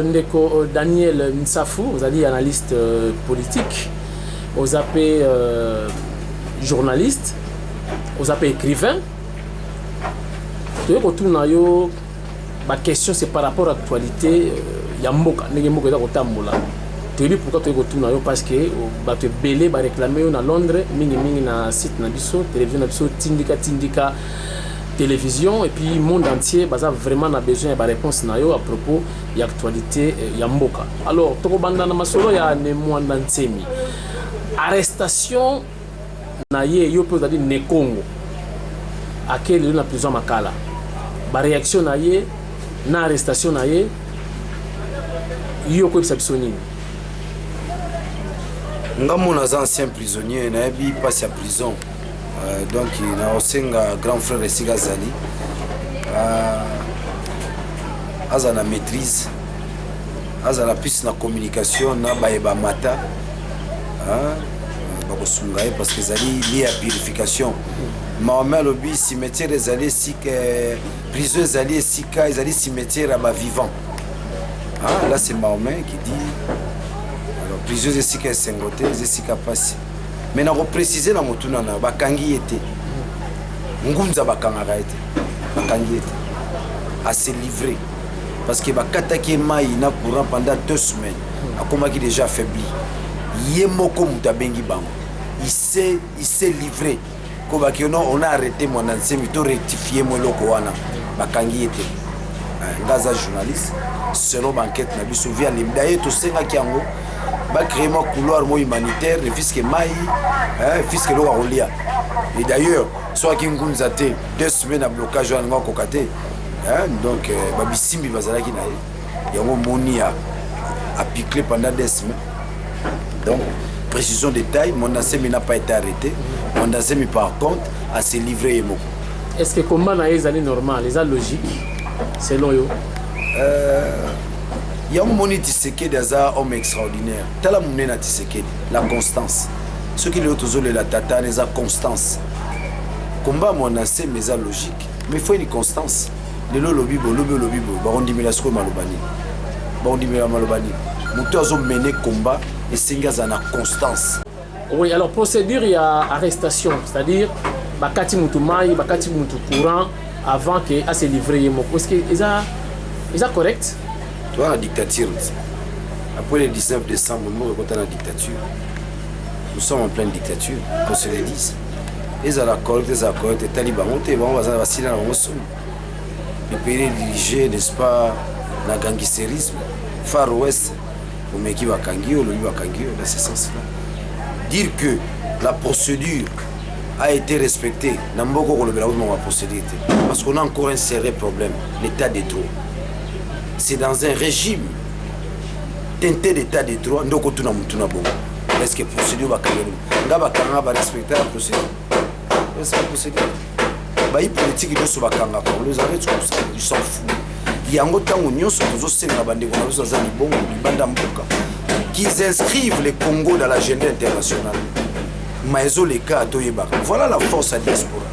Ndeko Daniel Nsafu, ozali analyste politique, oza mpe journaliste, oza mpe écrivain. Toye kotuna yo baquestion, c'est par rapport à actualité ya mboka, ndenge mboka eza kotambola. Toyebi pourquoi toye kotuna yo, parce que bato ebele baréclame yo na Londres, mingimingi na site na biso, télévision na biso Tindika Tindika Télévision, et puis monde entier baza vraiment na besoin ya baréponse na yo à propos ya actualité ya mboka. Alors tokobanda na masolo ya Ne Mwanda Nsemi, arrestation na ye. Yo mpe ozali ne Congo, ake lelo na prison Makala. Baréaction na ye na arrestation na ye, yo koyebisa biso nini? Nga mona aza ancien prisonnier, nayebi mpasi ya prison. Donc nakosenga grand frère esika azali, azala na maîtrise, azala plus na communication na bayeba mata bakosunga ye, parce que ezali lieu ya purification. Mahomet alobi cimetière ezali esika, prison ezali esika, ezali cimetière ya bavivant. Ah, là c'est Mahomet qui dit. Alors prison eza esika esengo te, eza esika mpasi. Mais nakoprécise na motuna na yo, bakangi ye te. Ngunza bakangaka ye te, bakangi ye te, ase livré parce que bakataki ye mai na courant pendant 2 semaines, akomaki déjà affaibli. Ye moko moto abengi bango, il s'est livré. Kobaki non, on a arrêté Mwanda Nsemi, to rectifie mo eloko wana, bakangi ye te. Nga aza journaliste, selon baenquête na biso via d'ailleurs tosengaki yango, bacréer mwa couloir mo humanitaire, puisque mai, puisque eloko ya kolia. Et d'ailleurs soki ngunza te, 2 semaines ya blocage wana nga akoka te. Donc babisimbi bazalaki na ye, yango moni apiclé pendant 2 semaines. Donc précision de taille, Mwanda Nsemi n'a pas été arrêté. Mwanda Nsemi par contre a se livré ye moko. Est ce que combat na ye ezali normal, eza logique selon yo? Yango moni Tisekedi aza homme extraordinaire. Tala monene ya Tisekedi, la constance. Soki lelo tozolela tata wana, eza constance. Combat Mwanda Nsemi eza logique, mais faut une constance. Lelo olobi boye, olobi, olobi boye, bakondimela sikoyo maloba nini? Bakondimela maloba nini? Moto azomene combat, esengi azala na constance. Oui, alors procédure ya arrestation, c'est-à-dire bakati mutu mai, bakati mutu courant avant ke ase livre ye moko, est ce que eza correct? Toza na dictature. Après le 19 décembre, moko ekota na dictature. Nous sommes en pleine dictature, qu'on se le dise. Ezala correct, ezala correct, etali bango te. Bango baza na basila na bango soni. Le pays est dirigé, n'est-ce pas, na gangsterisme, Far West. Omeki, bakangi yo, olobi, bakangi yo. Dans ce sens là, dire que la procédure a été respectée, na mboka okolobela kozomaka procédure te, parce qu'on a encore un sérieux problème, l'état de droit. C'est dans un régime teinté d'état de droit nde okotuna motuna bongo: est ce que procédure bakangi nga, bakanga, barespecte la procédure? Respect procédure. Bayi politike nyonso bakangaka, on les arrête comme ça, ils s'en fout. Yango ntango nyonso tozosenga bandeko na biso aza libongo libanda mboka qu'ils inscrivent le Congo dans l'agenda international. Ma ezoleka, toyebaka. Voilà la force ya diaspora,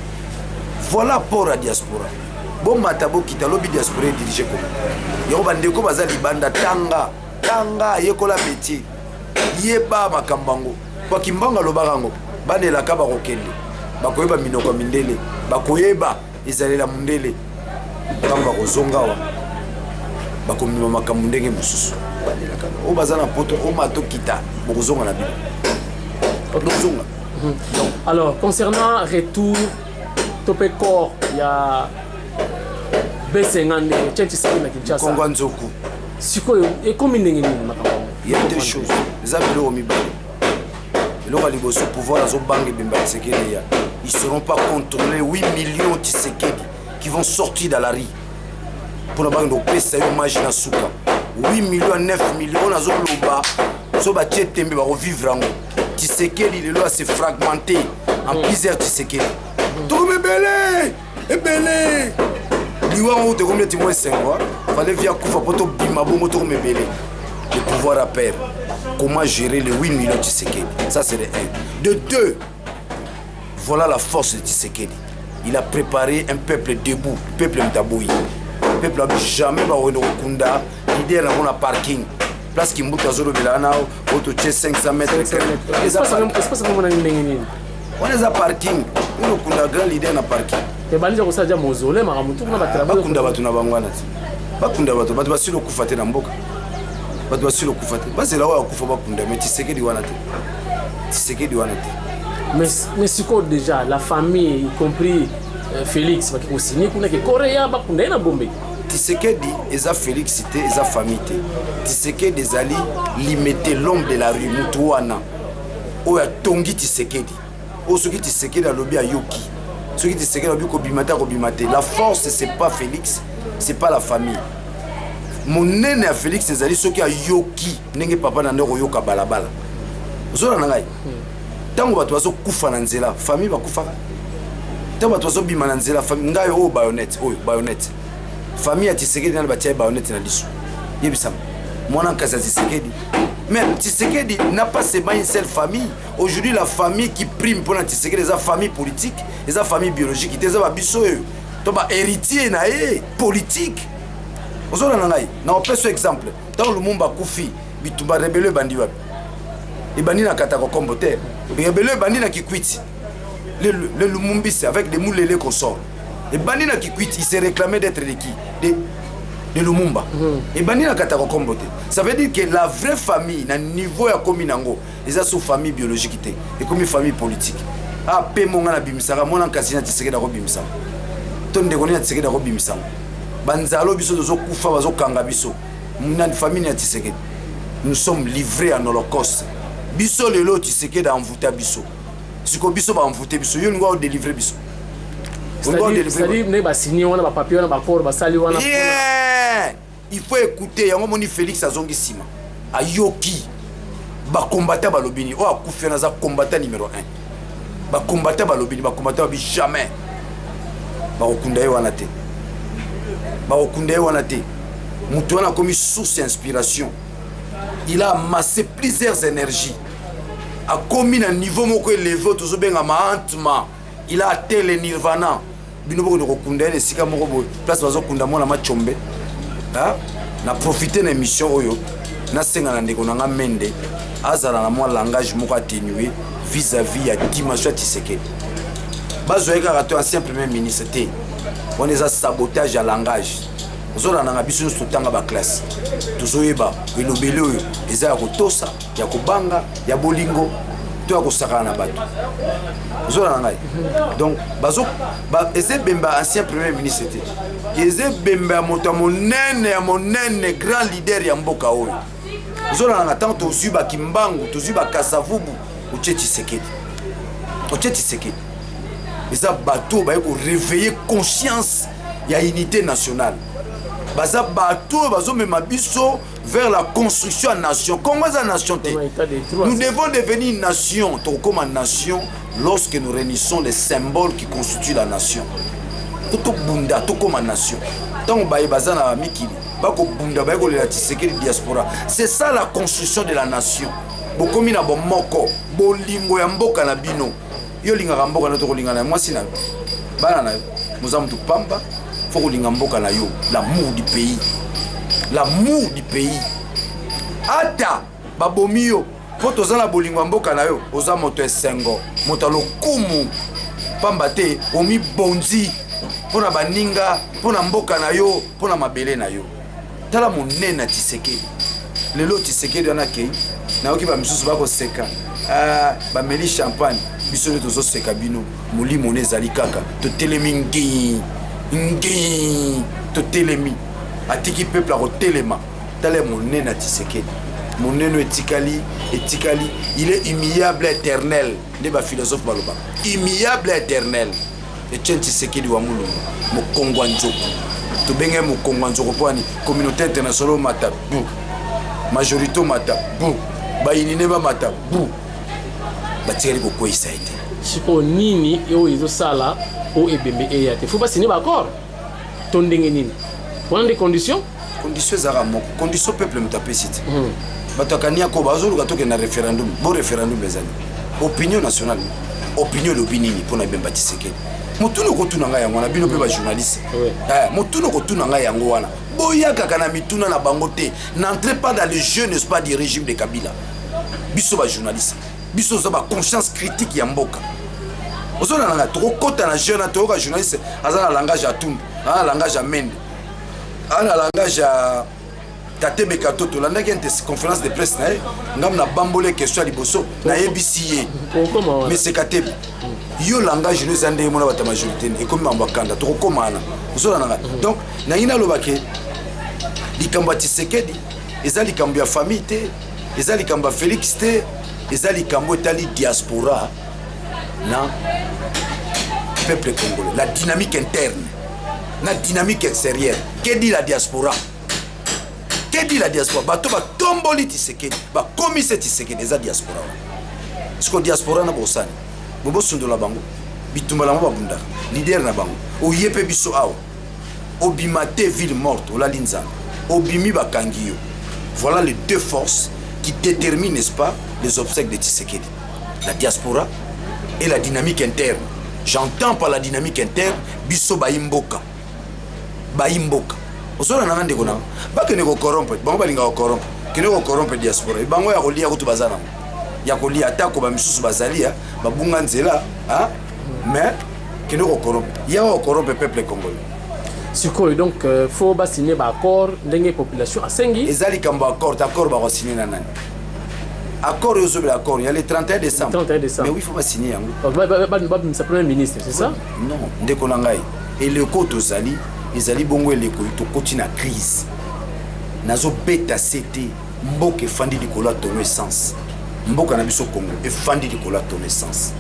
voilà port ya diaspora. Bomata, bokita, lobi diaspora edirige Congo. Yango bandeko baza libanda, tanga, tanga, yekola métier, yeba makambo yango. Po Kimbango alobaka yango, banelaka bakokende, bakoyeba minoko ya mindele, bakoyeba ezalela mondele. Ntango bakozonga awa, bakomema makambo ndenge mosusu. Banelaka oyo baza na poto, oyo matokita, bokozonga na bino, bozonga. Alors concernant retour to mpe corps ya B52 Etienne Tshisekedi na Kinshasa. Kongo nzoku. Sikoyo ekomi ndenge nini makambo yango? Il y a deux choses, eza biloko mibale. Eloko ya liboso, pouvoir azobanga ebemba Tshisekedi ya, ils seront pas contrôlés. 8 millions Tshisekedi qui vont sortir dans la rue mpona bakende kopesa yo mage na suka. 8 millions, 9 millions oyo nazoloba, so batie tembe, bakovivre yango. Tshisekedi lelo ase fragmenté en plusieurs Tshisekedi. Tokomi ebele ebele. Liwa ngo tokomi neti mwa esengo, fallait via kufa mpo tobima bongo. Tokomi ebele, le pouvoir a peur. Comment gérer les 8 millions Tshisekedi? Ça c'est de 1. De 2, voilà la force de Tshisekedi: il a préparé un peuple debout, peuple mtaboyi. Peuple abi jamais bakokende kokunda leader nango na parking, place Kimbuta azolobela wana, oyo totie 500 mètres. Espace monani ndenge nini? Wana eza parking. Oyo okunda grand leader na parking? Ebandi kosala ja mausolée, makambo tu kuna. Bakunda bato na bango wana ti bakunda bato. Bato basili okufa te na mboka, bato basili okufa te. Bazela oyo akufa, bakunda. Mais Tisekedi wana te, Tisekedi wana te. Mais sikoyo déjà la famille, y compris Félix, baki kosigner kuna ke korea bakunda ye na Gombe. Tisekedi eza Félix te, eza famille te. Tisekedi ezali Limete, l'homme de la rue, mutu wana oyo atongi Tisekedi, oyo soki Tisekedi alobi, ayoki. Soki Tisekedi alobi kobima te, akobima te. La force, c'est pas Félix, c'est pas la famille. Monene ya Félix ezali soki ayoki ndenge papa na nde koyoka balabala. Ozola na ngai, ntango bato bazokufa na nzela, famille bakufaka. Ntango bato bazobima na nzela, famille ngai oyo bayonete, oyo bayonete, famille ya Tisekedi nani batia ye bayonete na liso? Yebisama mwana nkasi ya Tisekedi. Mais Tisekedi n'a pas seulement une seule famille. Aujourd'hui, la famille qui prime mpona Tisekedi eza famille politique, eza famille biologique te, eza babiso oyo to bahéritier na ye politique. Ozolanda ngai? Na opesa exemple: ntango Lumumba akufi, bitumba, rébellion ebandi wapi? Ebandi na Katako-Kombo te. Rébellion ebandi na Kikwiti. Le Lumumbiste avec des Mulele consorts, ebandi na Kikwiti. Il se réclamait d'être de qui? De Lumumba. Ebandi na Katako-Kombo te. Ça veut dire que la vraie famille na niveau ya komi nango eza so famille biologique te, ekomi famille politique. Ape monga na bimisaka mwana nkasi na Tisekedi akobimisaka to ndeko nini ya Tisekedi akobimisaka banzalo. Biso tozokufa, bazokanga biso na famille ya Tisekedi. Nous sommes livrés en holocauste. Biso lelo, Tisekedi envoûta biso. Sikoyo biso baenvoûte biso, yo lingo aodélivre biso? C'est-à-dire ndenge basigné wana, bapapier wana, baaccord basali wana? Rien. Il faut écouter yango. Moni Félix azongi nsima, ayoki bacombattants balobi nini. Oyo akufi wana aza combattant numéro 1. Bacombattants balobi nini? Bacombattants babi jamais bakokunda ye wana te, bakokunda ye wana te. Moto wana akomi source ya inspiration. Il a amassé plusieurs énergies, akomi na niveau moko élevé oyo tozobenga mahatma. Il a atteint le nirvana. Bino bokende kokunda ye na esika moko boye, place bazokunda mwana Machombe. Na profite na émission oyo, nasenga na ndeko na nga Mende azala na mwa langage moko atténué vis-à-vis ya dimension ya Tisekedi. Bazwa ye kaka to ancien premier ministre te, wana eza sabotage ya langage. Ozolandanga? Biso nyonso totanga baclasse, tozoyeba elobeli oyo eza ya kotosa, ya kobanga, ya bolingo to ya kosakana na bato. Ozolanda ngai? Donc bazo eza ebemba ancien premier ministre te, eza ebemba ya moto ya monene, ya monene, grand leader ya mboka oyo. Ozolanda nga? Ntango tozwi bakimbangu, tozwi bakasavubu, otie Tshisekedi, otie Tshisekedi, eza bato oyo baye koréveiller conscience ya unité nationale. Baza bato oyo bazomema biso vers la construction ya nation. Congo eza nation te. Nous devons devenir nation. Tokokoma nation lorsque nous réunissons les symboles qui constituent la nation. To tobunda, tokóma nation. Ntango baye baza na mikili bakobunda, baye kolela Tshisekedi, diaspora, c'est ça la construction de la nation. Bokomi na bomoko, bolingo ya mboka na bino. Yo olingaka mboka na, tokolinga na mwasi na yo, bana na yo, moza motu pamba. Faut kolinga mboka na yo, l'amour du pays, l'amour du pays. Ata babomi yo mpo toza na bolingo ya mboka na yo, oza moto esengo, moto ya lokumu, pamba te omibonzi mpo na baninga, mpo na mboka na yo, mpo na mabele na yo. Tala monene ya Tisekedi lelo. Tisekedi wana akei, nayoki bamisusu bakoseka, ah, bameli champagne. Biso nde tozoseka bino. Molimo ne ezali kaka, totelemi ngi ngi, totelemi. Atiki peuple akotelema. Tala ya monene ya Tisekedi, monene etikali, etikali. Il est immuable, éternel. Nde baphilosophe balobaka immuable, éternel. Etienne Tisekedi wa Mulumba, mokongo ya nzoko. Tobenge mokongo ya nzoko mpo ani communauté internationale omata bu, majorité omata bu, bayinine bamata bu, batikali kokweyisa ye te. Sikoyo nini oyo ezosala oyo ebembe eya te? Faut basigner baaccord to ndenge nini? Wana nde condition? Condition ezalaka moko. Condition, peuple moto apesi te. Bato ya kaniako bazoluka tokende na référendum. Bo référendum ezali opinion nationale. Opinion elobi nini mpona ebemba Tisekedi? Motuna okotuna ngai yango wana, bino mpe bajournaliste, motuna okotuna ngai yango wana. Boyakaka na mituna na bango te. N'entrez pas dans le jeu, n'est-ce pas, du régime de Kabila. Biso bajournaliste, biso oza baconscience critique ya mboka. Ozona nanga tokokɔta na jeu na toyoka journaliste aza na langage ya Tundu, aza na langage ya Mende, aza na langage ya Katebe Kato. Tolandaki ete conférence de presse na ye, ngambo na bamboli question ya liboso, nayebisi ye: "Monsieur Katebe, yo langage no eza ndenge mona bato ya majorité ekomi mambo ya kanda." Tokokóma wana, ozolanda ngai. Donc nangi naloba ke likambo ya Tshisekedi eza likambo ya famille te, eza likambo ya Félix te, eza likambo etali diaspora na peuple congolais, la dynamique interne na dynamique extérieure. Que dit la diaspora? Que dit la diaspora? Bato batomboli Tshisekedi, bakomisi Tshisekedi, eza diaspora wana. Siko diaspora na bosani bobosundola bango, bitumba nango babundaka, leader na bango oye mpe biso awa, obima te, ville morte, olali nzala, obimi, bakangi yo. Voilà les deux forces qui déterminent, n'est-ce pas, les obsèques de Tshisekedi: la diaspora et la dynamique interne. J'entends par la dynamique interne biso bayi mboka. Bayi mboka, ozona nanga, ndeko nanga, bakende kocorrompre bango, balingaka kocorrompre. Kende kocorrompre diaspora, bango ya kolia kutu baza nango ya kolia, atako bamisusu bazali ya babunga nzela, mais kende kocorrompre, yaka kocorrompre peuple congolais. Sikoyo donc faut basigner baaccord ndenge population asengi. Eza likambo accord, accord bakosigne na nani? Accord oyo ozobela, accord ya le 31 décembre. 31 décembre. Mais oui, faut basigner yango. Babimisa premier ministre, c'est ça? Non, ndeko na ngai, eleko tozali ezali bongo eleko tokoti na crise. Nazobeta se te, mboka efandi likolo ya tonneau essence. Mboka na biso Congo efandi likolo ya tonneau essence.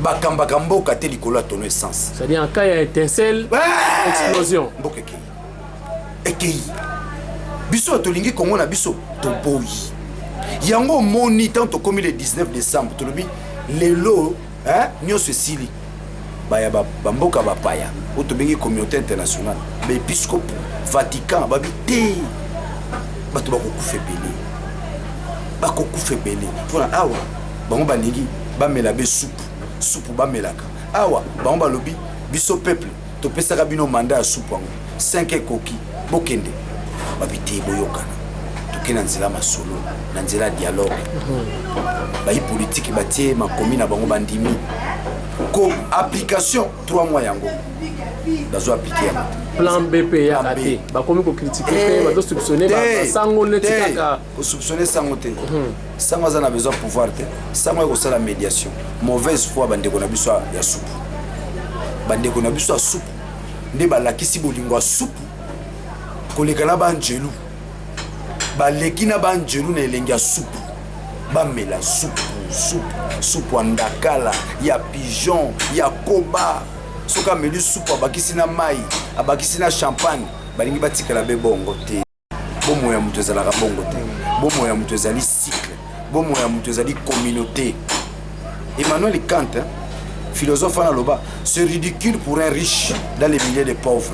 Bakambaka mboka te likolo ya tonneau essence. C'est-à-dire en cas ya étincelle, explosion. Mboka ekei, ekei. Biso tolingi Kongo na biso, toboyi yango. Omoni, ntango tokómi le 19 décembre, tolobi lelo nyonso esili. Baya bamboka bapaya oyo tobengi communauté internationale, baepiscope, Vatican, babi te, bato bakokufa ebele, bakokufa ebele. Mpona awa bango balingi bamela be supu, supu bamelaka awa. Bango balobi: "Biso peuple topesaka bino mandat ya supu yango 5 ekoki, bokende." Babi te, boyokana, toke na nzela masolo, na nzela ya dialogue. Bayi politike batie makomi na bango, bandimi ko application 3 mois yango bazo appliquer yango te. Plan B mpe eyaka te, bakomi kocritiquer mpe, bazosoupçonner basango neti kaka. Kosoupçonner sango te. Sango aza na besoin pouvoir te. Sango ekosala médiation. Mauvaise foi, bandeko na biso ya supu, bandeko na biso ya supu nde balakisi bolingo ya supu koleka na banjelu. Baleki na banjelu na elengi ya supu. Bamela supu, supu, supu ya ndakala, ya pigeon, ya koba. Soki ameli supu, abakisi na mai, abakisi na champagne, balingi batikala be bongo te. Bomoi ya moto ezalaka bongo te. Bomoi ya moto ezali cycle, bomoi ya moto ezali communauté. Emmanuel Kant, hein, philosophe wana, aloba: "C'est ridicule pour un riche dans les milieux des pauvres."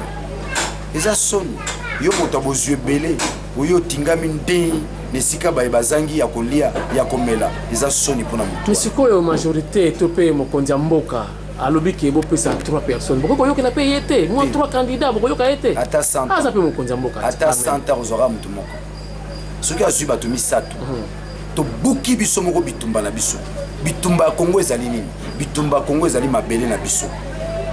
Eza soni, yo moto ya bozwi ebele, oyo otingami nde na esika baye bazangi ya kolia, ya komela. Eza soni mpona motu. Mais sikoyo majorité to mpe mokonzi ya mboka alobi ke bopesa 3 personnes, bokoki koyokela mpe ye te? Mwa 3 candidat, bokoyoka ye te? Ata 100. Aza mpe mokonzi ya mboka. Ata 100 ans, kozwaka motu moko. Soki azwi bato misato, tobuki biso moko bitumba na biso. Bitumba ya Kongo ezali nini? Bitumba ya Kongo ezali mabele na biso.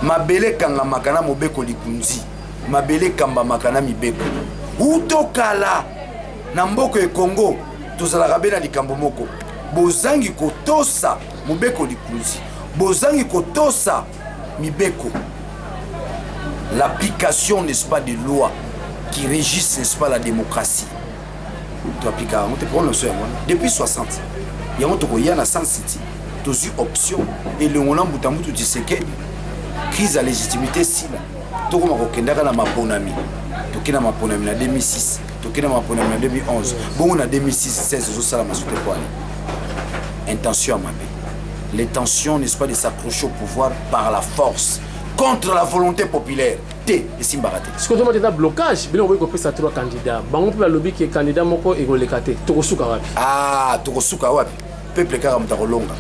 Mabele ekangamaka na mobeko likunzi, mabele ekambamaka na mibeko. Utokala na mboka ekongo, tozalaka be na likambo moko: bozangi kotosa mobeko likunzi, bozangi kotosa mibeko, l'application, n'est-ce pas, des lois qui régissent, n'est-ce pas, la démocratie. Toaplikaka yango te. Problème na biso yango wana depuis 60. Yango tokoya na Sun City, tozwi option elongo na mbuta mutu Tshisekedi. Crise ya légitimité esila, tokoma kokendaka na maponami. Toke na maponami na 2006, toke na maponami na 2011, bongo na 2006 16 ezosalama so te. Po wana intention ya mabe, l'intention, n'est-ce pas, de s'accrocher au pouvoir par la force contre la volonté populaire te, esimbaka te. Sikoyo tomata eza blocage. Bino bokoki kopesa 3 candidat, bango mpe balobi ke candidat moko ekoleka te. Tokosuka wapi? Ah, tokosuka wapi? Peuple kaka moto akolonga.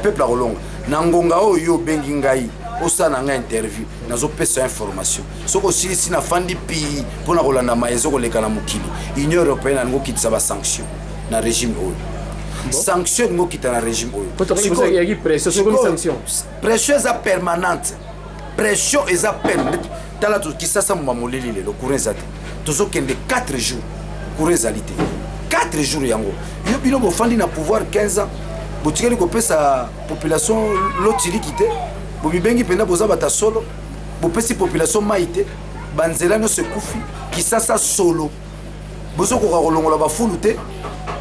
Peuple akolonga na ngonga oyo. Obengi ngai Osala na ngai interview, nazopesa information. Soki osilisi, nafandi pi mpo na kolanda maye ezokoleka na mokili. Union européenne alingi okitisa basanction na régime oyo. Sanction elingi okita na régime oyo. Pression eza permanente, pression eza permanente. Tala, Kisasa moma molili lelo, courant eza te. Tozokende 4 jours, courant ezali te, 4 jours yango. Yo, bino bofandi na pouvoir 15 ans, botikali kopesa population lotiliki te. Bomibengi mpenza boza bata solo, bopesi population mai te, banzela nyonso ekufi, Kisasa solo, bozokoka kolongola bafulu te.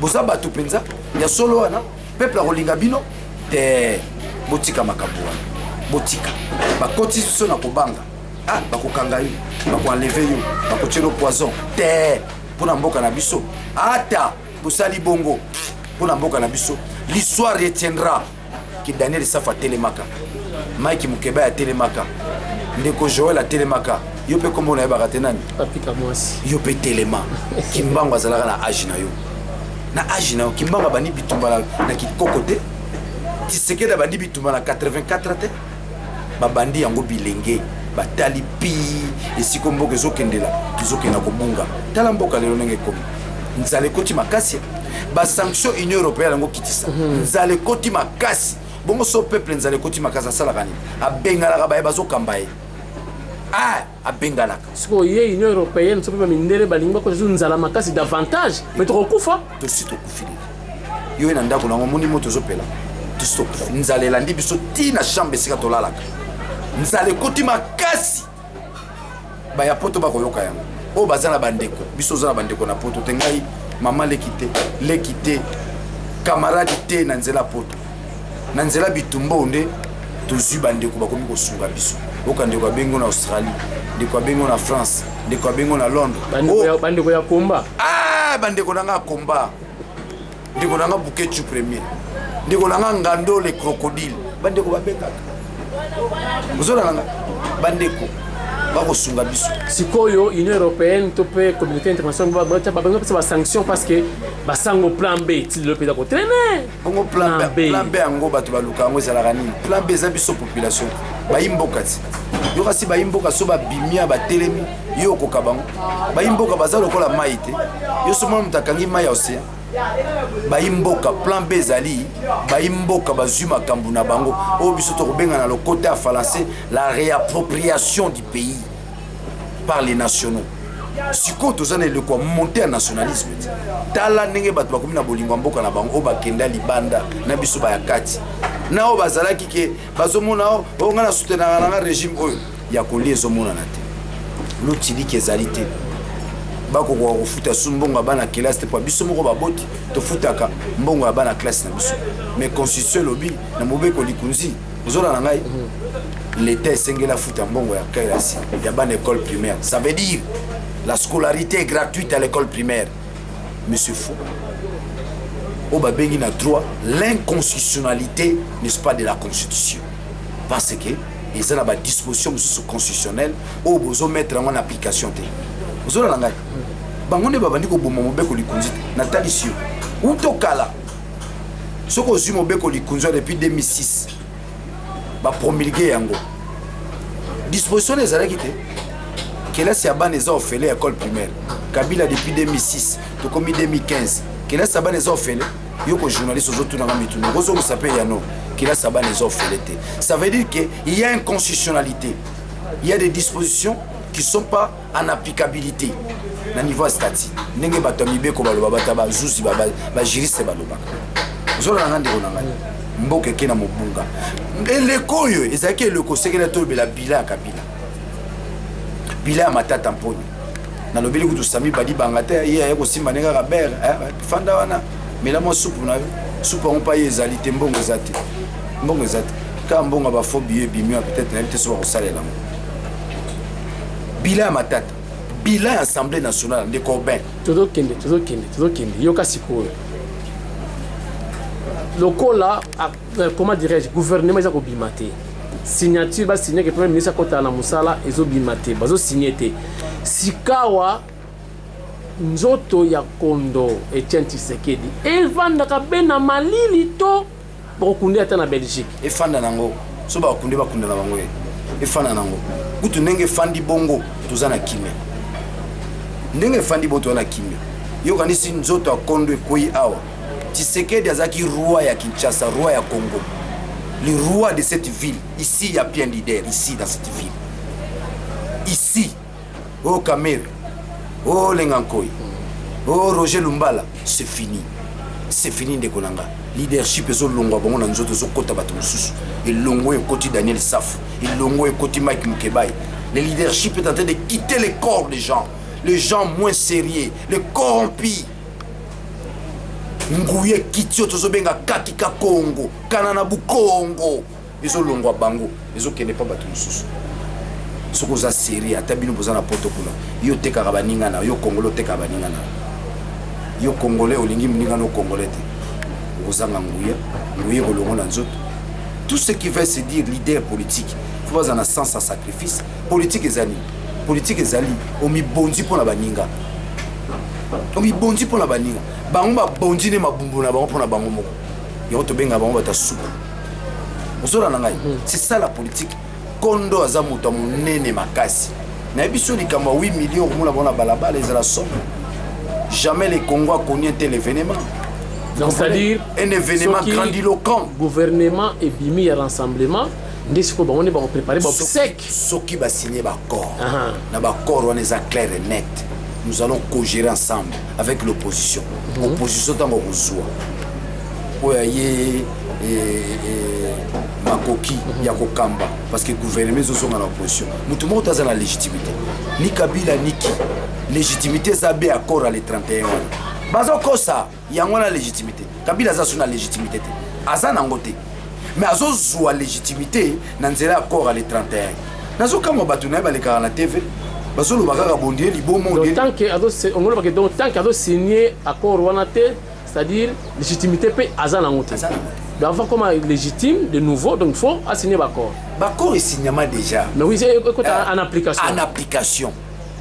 Boza bato mpenza ya solo wana, peuple akolinga bino te. Botika makambo wana, botika. Bakoti biso na kobanga, ah, bakokanga yo, bakoenlever yo, bakotiela poison te. Mpo na mboka na biso, ata bosali bongo, mpo na mboka na biso, l'histoire retiendra que Daniel Safu atelemaka, Mike Mokeba atelemaka, ndeko Joel atelemaka. Yo mpe, kombo nayebaka te nani? Yo mpe telema. Kimbango azalaka na age na yo, na age na yo. Kimbango abandi bitumba na kikoko te. Tshisekedi abandi bitumba na 84 te. Babandi yango bilenge. Batali pi esika mboka ezokendela, tozokenda kobunga. Tala mboka lelo ndenge ekomi, nzala ekoti makasi. Basanction Union européenne yango kitisa, nzala ekoti makasi. Bongo so peuple, nzala ekoti makasi, asalaka nini? Abenganaka baye bazokamba ye. Ah, abenganaka. Sikoyo ye Union européenne so mpe bamindele balingi bakota so nzala makasi davantage, mais tokokufa. Tosi tokufi lelo. Yo ye na ndako nango, omoni moto ozopela. Tosi tokufi, nzala elandi biso ti na chambre esika tolalaka. Nzala ekoti makasi. Baya poto bakoyoka yango, oyo baza na bandeko. Biso oza na bandeko na poto te. Ngai mama leki te, leki te, camarade te. Na nzela poto, na nzela bitumba oyo nde tozwi bandeko, bakomi kosunga biso. Oka ndeko abengo na Australie, ndeko abengo na France, ndeko abengo na Londres. Bandeko ya komba. Ah, bandeko na nga komba, ndeko na nga Bukechu premier, ndeko na nga Ngando le crocodile, bandeko babengaka, ozolala nga, bandeko bakosunga biso. Sikoyo Union européenne to mpe communauté internationale babengi bapesa basanction parce que basango plan B ti lelo mpenza kotraîner. Bongo plan B yango, bato baluka yango ezalaka nini? Plan B eza biso population, bayi mboka ti. Yo kasi, bayi mboka so babimia, batelemi, yo okoka bango. Bayi mboka baza lokola mai te. Yo so mona moto akangi mai ya océan. Bayi mboka, plan B ezali bayi mboka bazwi makambo na bango, oyo biso tokobenga na lokota ya français la réappropriation du pays par les nationaux. Sikoyo toza na eleko ya montée ya nationalisme ti. Tala ndenge bato bakomi na bolingo ya mboka na bango, oyo bakenda libanda na biso baya kati na oyo bazalaki ke bazomona oyo ngai nasoutenaka nanga régime oyo ya kolia ezomonana te, lotiliki ezali te, bakokoka kofuta su mbongo ya bana kelasi te, po biso moko baboti tofutaka mbongo ya bana classe na biso. Mais constitution elobi na mobeko likunzi, ozolanda ngai, l'État esengeli afuta mbongo ya kelasi ya bana école primaire. Ça veut dire la scolarité est gratuite à l'école primaire. Mais c'est faux. Oyo babengi na droit l'inconstitutionnalité, n'est-ce pas, de la constitution, parce que eza na badisposition mosusu constitutionnelle oyo bozomettre yango na application te. Ozolanda ngai? Bango nde babandi koboma mobeko likonzi te. Natalisi yo utokala, soki ozwi mobeko likonzi wana depuis 2006, bapromulguer yango, disposition wana ezalaki te. Kelasi ya bana eza ofele ya école primaire. Kabila depuis 2006, tokomi 2015, kelasi ya bana eza ofele. Yo ko journaliste ozotunanga mituna, okozongisa mpe yano. Kelasi ya bana eza ofele te. Ça veut dire que il y a inconstitutionnalité, il y a des dispositions qui sont pas en applicabilité na niveau ya statut. Ndenge bato ya mibeko baloba, bato ya bazuzi, bajuriste balobaka. Ozolanda nga, ndeko na ngai? Mboka eke na mobunga. Eleko oyo ezalaki eleko osekeli tolobela bilan ya Kabila, bilan ya Matata Mponi. Nalobeli kutu Sami Badibanga te. Ye aye kosimba nde kaka bere. Fanda wana, mela mwa supu na yo. Supu yango mpa ye ezali te, mbongo eza te, mbongo eza te. Kaka mbongo ya bafaux billets ebimi, peut-être nayebi te so bakosalela yango. Bilan ya Matata, bilan ya Assemblée nationale, ndeko Aubin. Tozokende, tozokende, tozokende. Yoka sikoyo, lokola, comment dirais-je, gouvernement eza kobima te, signature basigne ke premier ministre akotala na mosala ezobima te, bazosigner te. Sikawa nzoto ya kondo Etienne Tshisekedi evandaka be na malili to bakokunde ata na Belgique? Efanda nango. So bakunde, bakunda na bango ye. Efanda nango kutu ndenge efandi bongo, toza na kimia. Ndenge efandi bongo, toza na kimia. Yokanisi nzoto ya kondo ekwei awa. Tshisekedi azalaki roi ya Kinshasa, roi ya Congo, le roi de cette ville. Ici, il y a bien leader ici dans cette ville ici. Oh Kamerhe, oh Olengankoy, oh Roger Lumbala, c'est fini, c'est fini, ndeko na nga. Leadership ezolongwa bango na nzoto, ezokɔta bato mosusu. Elongo ekoti Daniel Safu, elongo ekoti Mike Mukebai. Le leadership est en train de quitter les corps des gens, les gens moins sérieux, les corrompus. Nguya ekiti oyo tozobenga kakika Kongo kana na bukongo, ezolongwa bango, ezokende mpa bato mosusu. Soki oza sérieux, ata bino boza na Poto kuna, yo otekaka baninga na yo. Congolais, otekaka baninga na yo. Congolais, olingi moninga no congolais te, okozanga nguya. Nguya ekolongo na nzoto. Tout ce qui veut se dire leader politique, faut baza na sens ya sacrifice. Politique eza nini? Politique ezali omibonzi mpo na baninga, omibonzi mpo na baninga. Bango babonzi nde mabumbu na bango mpo na bango moko. Yango tobenga bango bato ya supu. Ozolanda ngai? C'est ça la politique. Kondo aza moto ya monene makasi. Nayebi so likambo ya 8 million komona bango na balabala ezala somo. Jamais le Congo a connu un tel événement. Donc, c'est-à-dire, un événement soki grandiloquent. Gouvernement ebimi ya rassemblement nde sikoyo bango nde bakoprépare baobsèques. Soki basigne baaccord, Aha. na baaccord wana eza clair et net: nous allons co-gérer ensemble avec l'opposition. Opposition, ntango kozwa oyo aye makoki ya kokamba, parce que gouvernement ezozonga na opposition. Motu moko to aza na légitimité, ni Kabila niki. Légitimité eza be accord ya le 31 wana bazokosa yango wana. Légitimité, Kabila aza so na légitimité te, aza nango te, mais azozwa légitimité na nzela ya accord ya le 31. Nazokamwa bato na ye balekaka na TV, bazoloba kaka bondie libomo. Donc tant que ongolobaka, donc tant que azosigné accord wana te, c'est-à-dire légitimité mpe aza nango te. Aza nango te. Donc avant comme légitime de nouveau, donc il faut asigner baaccord. Baaccord esignama déjà. Mais oui, ekota en application. En application.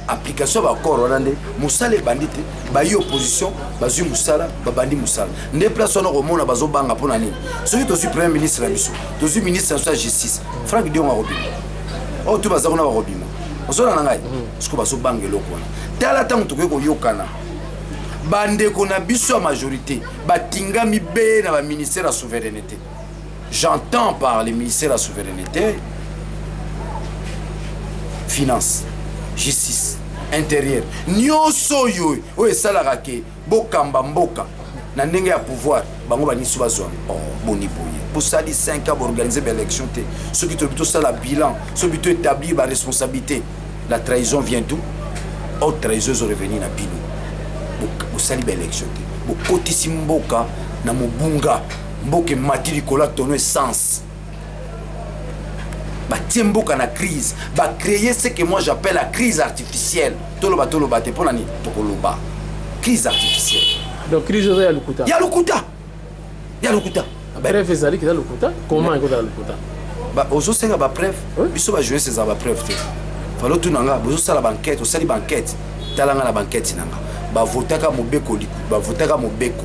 Application ya baaccord wana nde mosala ebandi te. Bayi opposition bazwi mosala, babandi mosala nde place wana. Komona bazobanga mpo na nini? Soki tozwi premier ministre na biso, tozwi ministre na biso ya justice, Frank Diongo akobima, oyo tu baza kuna bakobima. Ozona na ngai, soki bazobanga eloko wana, tala ntango tokoki koyokana. Bandeko na biso ya majorité batingami be na baministère ya souveraineté. J'entends par le ministère ya souveraineté: finance, justice, intérieur, nyonso oyo oyo esalaka ke bokamba mboka na ndenge ya pouvoir. Bango baniso bazwa. Oh, boni boye, bosali 5 ans, boorganize baélection te. Soki tolobi tosala bilan, soki toétablir baresponsabilité, la trahison vient d'où? Haute trahison ezorevenir na bino. Bosali baélection te, bokotisi mboka na mobunga, mboka emati likolo ya tonneau essence, batie mboka na crise, bacréer ce que moi j'appelle la crise artificielle. Toloba, toloba te, mpo na nini tokoloba crise artificielle? Donc crise oza ya lokuta. Ya lokuta, ya lokuta. Preuve ezali eza lokuta? Comment ekozala lokuta? Ozosenga bapreuve? Oui. Biso bajournaliste, ezala bapreuve te. Falo tuna nga, bozosala baenquête, osali baenquête, tala nga na baenquête na nga. Bavotaka mobeko, bavotaka mobeko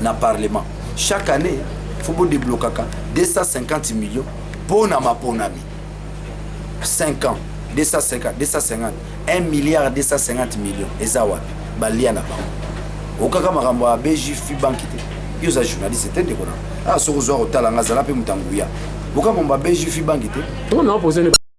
na parlement: chaque année faut bodeblokaka 250 millions mpo na maponami. 5 ans, 250, 250, 1 milliard 250 millions eza wapi? Balia na bango. Okaka makambo ya BGFI Bank te? Yo oza journaliste te, ndeko na? Ah, soki ozwa kotala nga, azala mpe moto ya nguya. Oka makambo ya BGFI Bank te? Ngo na opposé.